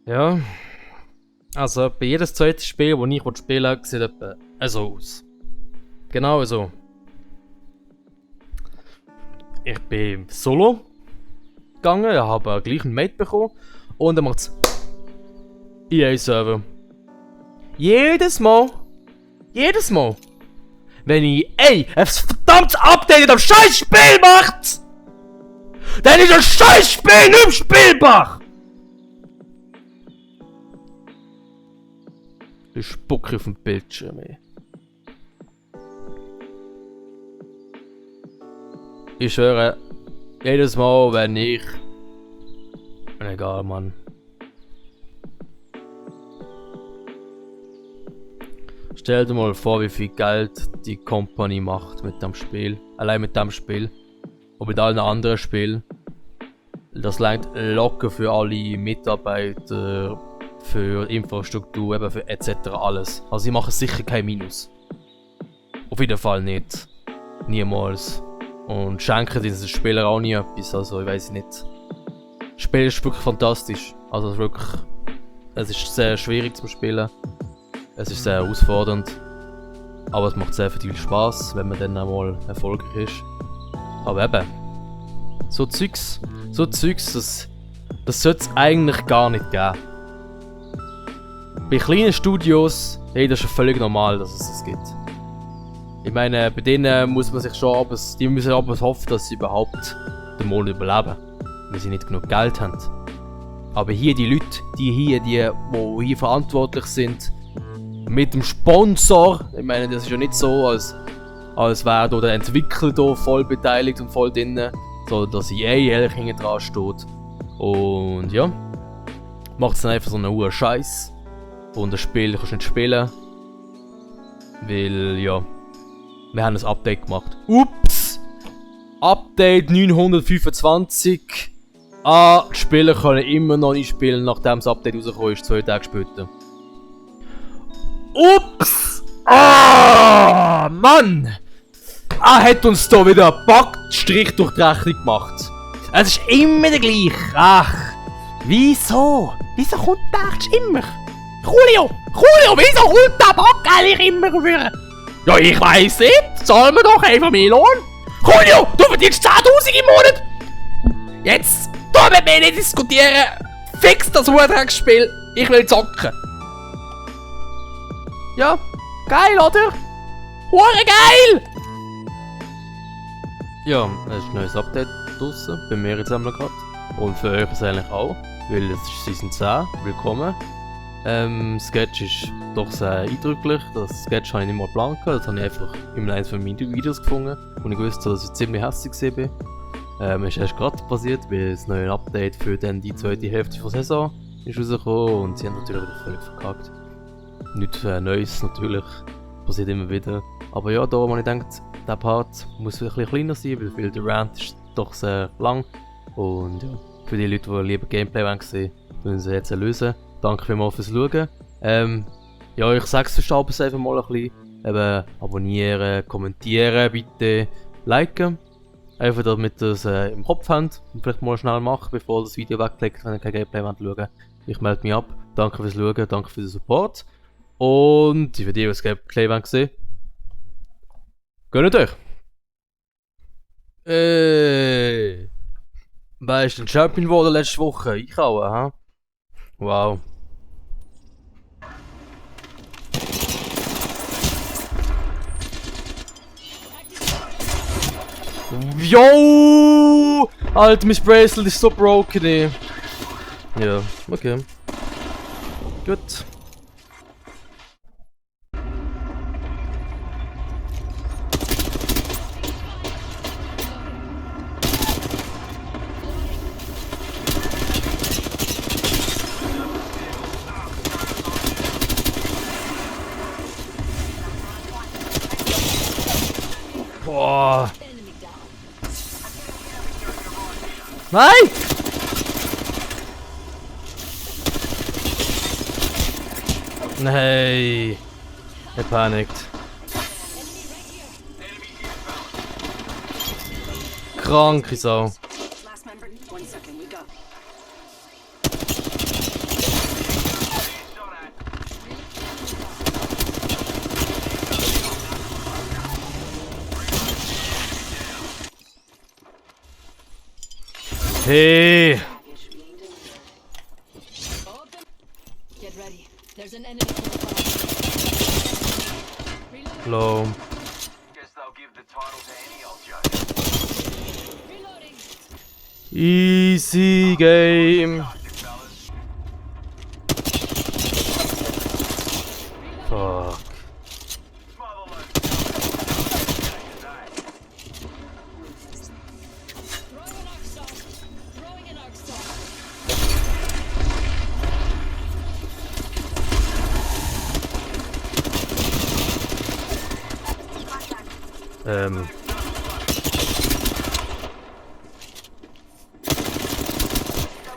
Ja, also bei jedes zweite Spiel, das ich spielen will, sieht etwa so aus. Genau so. Ich bin solo gegangen, ich habe gleich einen Mate bekommen und dann macht's EA-Server. Jedes Mal, wenn ich ein verdammtes Update am scheiß Spiel macht, dann ist das scheiß Spiel nicht mehr spielbar! Ich spucke auf dem Bildschirm, ey. Ich schwöre, jedes Mal, wenn ich... Egal, Mann. Stell dir mal vor, wie viel Geld die Company macht mit dem Spiel. Allein mit dem Spiel. Und mit allen anderen Spielen. Das reicht locker für alle Mitarbeiter, für Infrastruktur, eben für etc. alles. Also sie machen sicher kein Minus. Auf jeden Fall nicht. Niemals. Und schenken diesen Spielern auch nie etwas, also ich weiß nicht. Das Spiel ist wirklich fantastisch. Also wirklich. Es ist sehr schwierig zum Spielen. Es ist sehr herausfordernd. Aber es macht sehr viel Spaß, wenn man dann einmal erfolgreich ist. Aber eben. So Zeugs, das sollte es eigentlich gar nicht geben. Bei kleinen Studios, hey, das ist schon völlig normal, dass es das gibt. Ich meine, bei denen muss man sich schon die müssen aber hoffen, dass sie überhaupt den Monat überleben. Weil sie nicht genug Geld haben. Aber hier die Leute, die hier verantwortlich sind, mit dem Sponsor, ich meine, das ist ja nicht so, als wäre da der Entwickler da voll beteiligt und voll drin, sondern dass EA ehrlich hinten dran steht. Und ja, macht es dann einfach so einen hohen Scheiß. Und das Spiel kannst du nicht spielen. Weil, ja, wir haben ein Update gemacht. Ups! Update 925. Die Spieler können immer noch nicht spielen, nachdem das Update rausgekommen ist, 2 Tage später. Ups! Mann! Hat uns da wieder einen Backstrich durch die Rechnung gemacht. Es ist immer der gleiche. Ach, wieso? Wieso kommt der immer? Julio, wieso kommt der Back eigentlich immer rüber? Ja, ich weiss nicht. Zahlen wir doch einfach mehr Lohn. Julio, du verdienst 10.000 im Monat. Jetzt, da mit mir nicht diskutieren. Fix das Hutdrecksspiel. Ich will zocken. Ja, geil, oder? Hure geil! Ja, es ist ein neues Update draussen, bei mir jetzt einmal gerade. Und für euch ist eigentlich auch, weil es ist Season 10, willkommen. Sketch ist doch sehr eindrücklich, das Sketch habe ich nicht mal geplant, das habe ich einfach in einem von meinen Videos gefunden. Und ich wusste, dass ich ziemlich hässlich bin. Ist erst gerade passiert, weil das neue Update für dann die zweite Hälfte der Saison ist rausgekommen und sie haben natürlich wieder völlig verkackt. Nichts Neues natürlich, passiert immer wieder. Aber ja, da habe ich gedacht, der Part muss ein bisschen kleiner sein, weil der Rant ist doch sehr lang. Und ja, für die Leute, die lieber Gameplay sehen wollen, müssen sie jetzt lösen. Danke vielmals fürs Schauen. Ja, ich sage es verstanden einfach mal ein bisschen. Eben, abonnieren, kommentieren, bitte liken. Einfach damit ihr es im Kopf habt und vielleicht mal schnell machen, bevor ihr das Video wegklickt, wenn ihr kein Gameplay schauen wollt. Ich melde mich ab. Danke fürs Schauen, danke für den Support. Und für die, die das Gameplay sehen, gönnt euch! Wer ist denn Champion geworden letzte Woche? Ich auch, ha? Wow. Yo! Alter, mein Bracelet ist so broken, ey. Ja, okay. Gut. Boah. Nein! Nein! Er panikt. Kranke Sau. Hey! Get ready. There's an enemy. Low. Guess they'll give the title to any old joke. Reloading. Easy game. Fuck. Throwing an arc star. Throwing an arc star.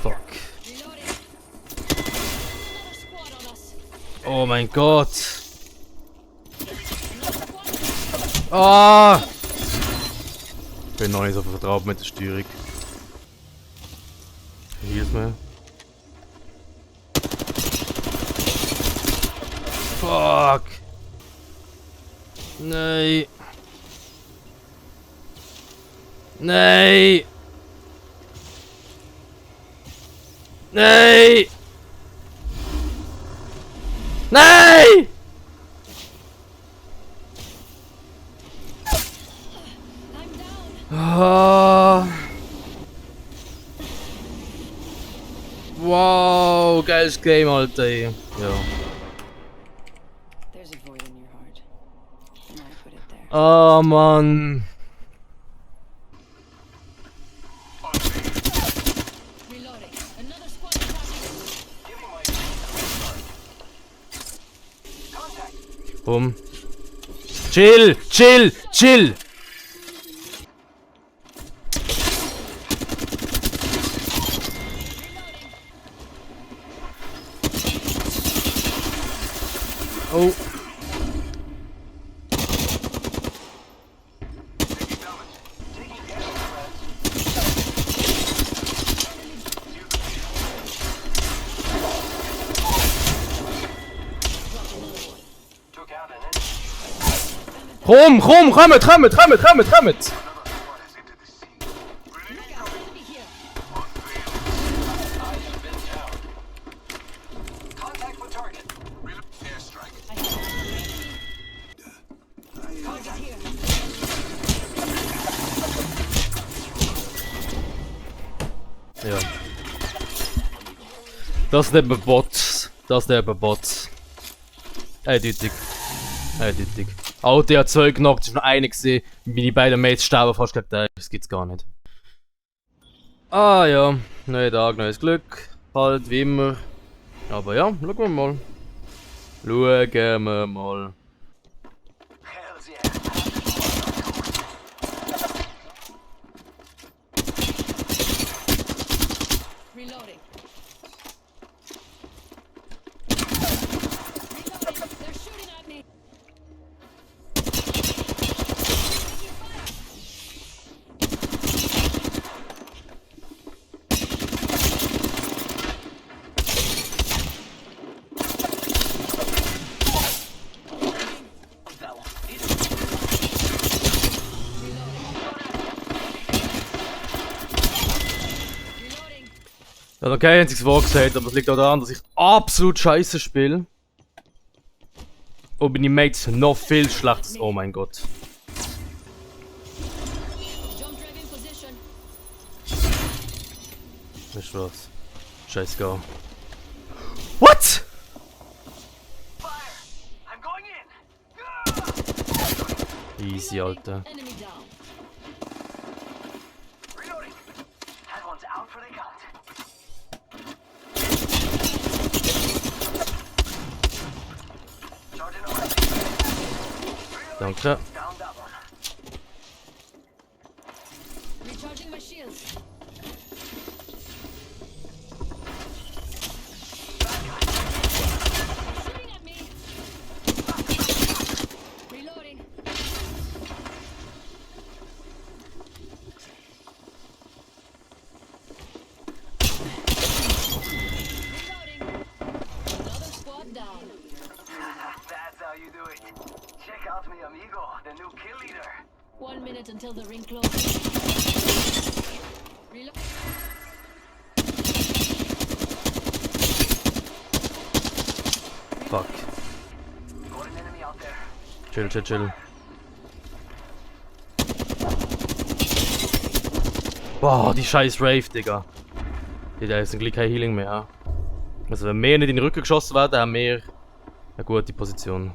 Fuck. Reloading. Another squad on us. Oh mein Gott. Ah! Bin noch nicht so vertraut mit der Steuerung. Hier ist mir. Fuck! Nein! Nein! Nein! Nein! I'm down. Ah. Wow, geiles Game, Alter. Ja. There's a void in your heart. And I put it there. Ah, Mann. Reloading. Another squad attacking. Bumm. Chill, chill, chill. Oh. Took out an enemy. Kommt, Another squad is into the sea. Enemy here. Eyes have been down. Contact with target. Airstrike. Target here. Ja. Das nennt man Bots. Das nennt man Bots. Eindeutig. Eindeutig. Alter, hat 2 genockt, ist noch einer gesehen. Meine beiden Mates sterben fast gleich da. Das gibt's gar nicht. Ah ja, neuer Tag, neues Glück. Halt wie immer. Aber ja, schauen wir mal. Schauen wir mal. Hells yeah. Reloading. Reloading. They're shooting at me. Taking fire. Reloading. Ich habe noch kein einziges Wort gesagt, aber es liegt auch daran, dass ich absolut scheiße spiele. Und meine Mates noch viel schlechter. Oh mein Gott. Jump drive in position. Weißt du was? Scheißegal. What? Fire! I'm going in! Easy, Alter. Enemy down. Reloading. That one's out for the count. Charging away. Danke. Down that one. Recharging my shields. Shooting at me. Reloading. Reloading. Another squad down. That's how you do it. Check out mi amigo, the new kill leader. 1 minute until the ring closes. Reload. Fuck. Got an enemy out there. Chill, chill, chill. Boah, die scheiß Rave, Digga. Die haben zum Glück kein Healing mehr. Also wenn wir nicht in den Rücken geschossen werden, haben wir eine gute Position.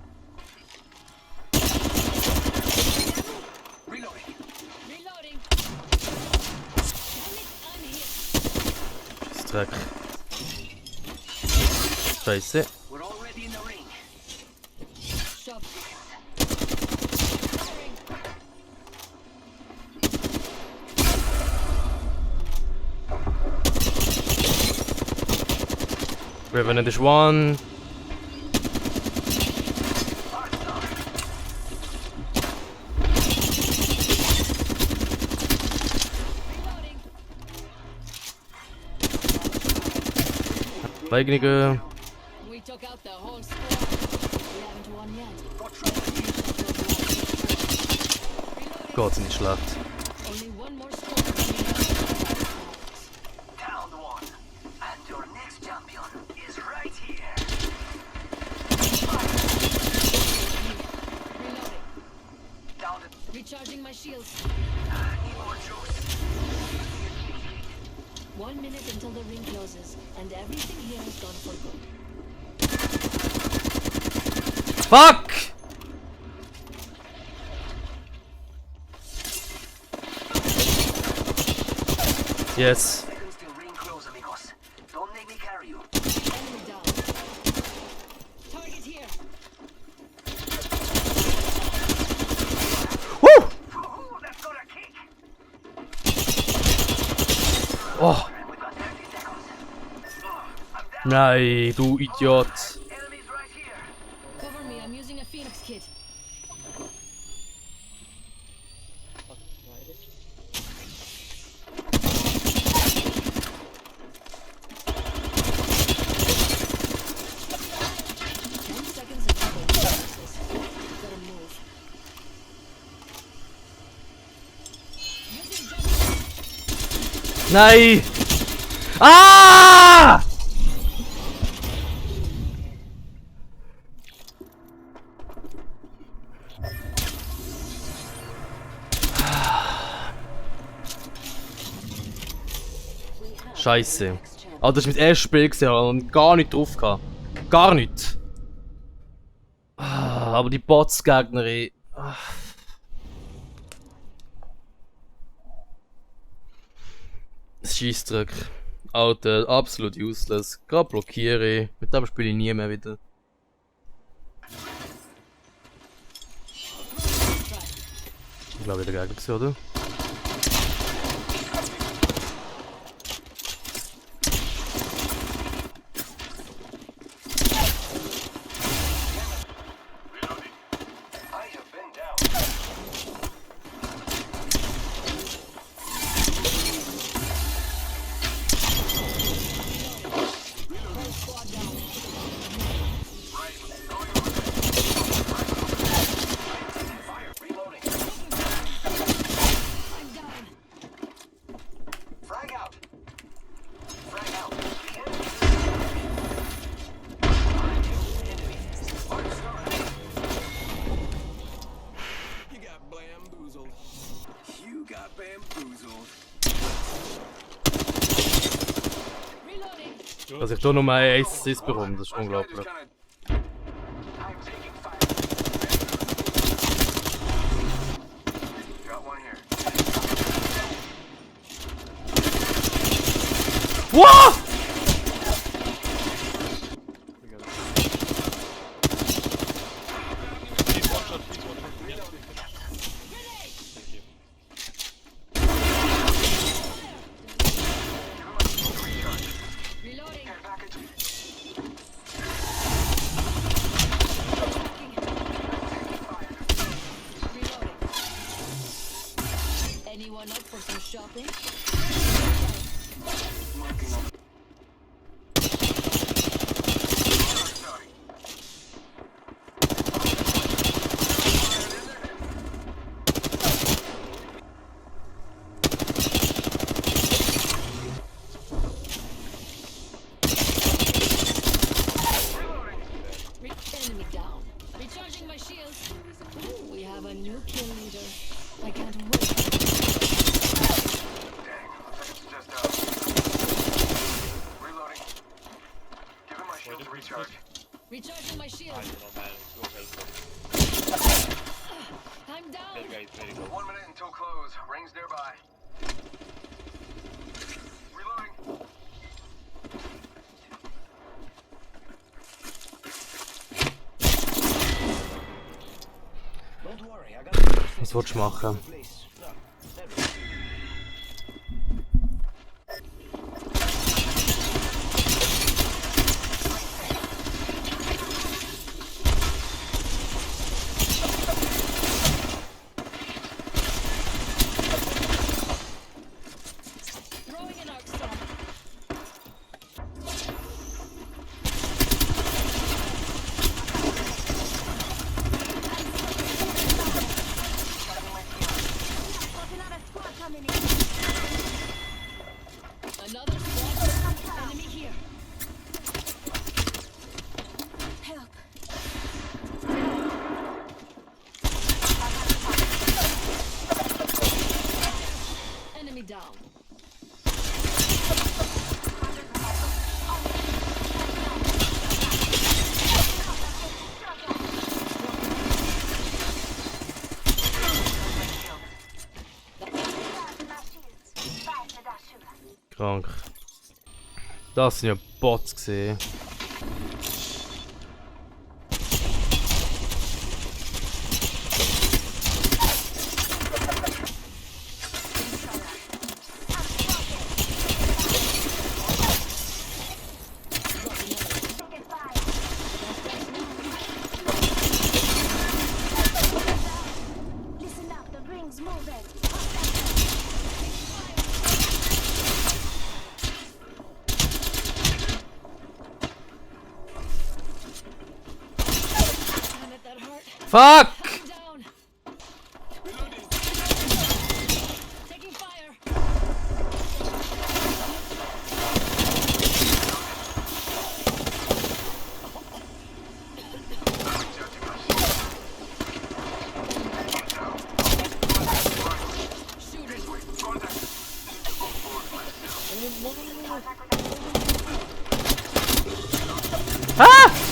Reloading. Reloading. Scheiß Dreck. Scheiße. We're already in the ring. Shove. Firing. Revenant is one. Reloading. Eigene. We took out the whole squad. We haven't won yet. Gott, sind nicht schlecht. Only one more squad. Down one. And your next champion is right here. Reloading. Down the Recharging my shields. need more juice. 1 minute until the ring closes, and everything here is gone for good. Fuck! Yes. Seconds till ring close, amigos. Don't make me carry you. Enemy down. Target here. Woo! Ooh, that's got a kick. Oh, We've got 30 seconds. I'm down. nein, du Idiot. Enemies right here. Cover me, I'm using a Phoenix kit. Nein! Ah! Scheiße. Ah, das war mein erstes Spiel gewesen, und gar nicht drauf gehabt. Gar nicht. Ah, aber die Bots-Gegner. Scheissdreck. Alter, absolut useless. Gerade blockiere. Mit dem spiele ich nie mehr wieder. Ich glaube, der Gegner gewesen, oder? I have been down. Fire. Reloading. I'm down. Frag out. Frag out. The enemy. You got bamboozled. You got bamboozled. Reloading. Dass ich da nur ein Assist bekomme, das ist unglaublich. I'm taking fire. Got one here. Wow! Reloading. Package. Reloading. Anyone up for some shopping? Sorry. Rings nearby. Reloading. Don't worry, I got Was willst du machen? place. No, never. Throwing an arc star. Another squad. Enemy here. Help. Enemy down. Krank. Das sind ja Bots gesehen. Listen up, the ring's moving. Damn it, that hurt. Fuck! I'm down. Taking fire. Shooting. Ah!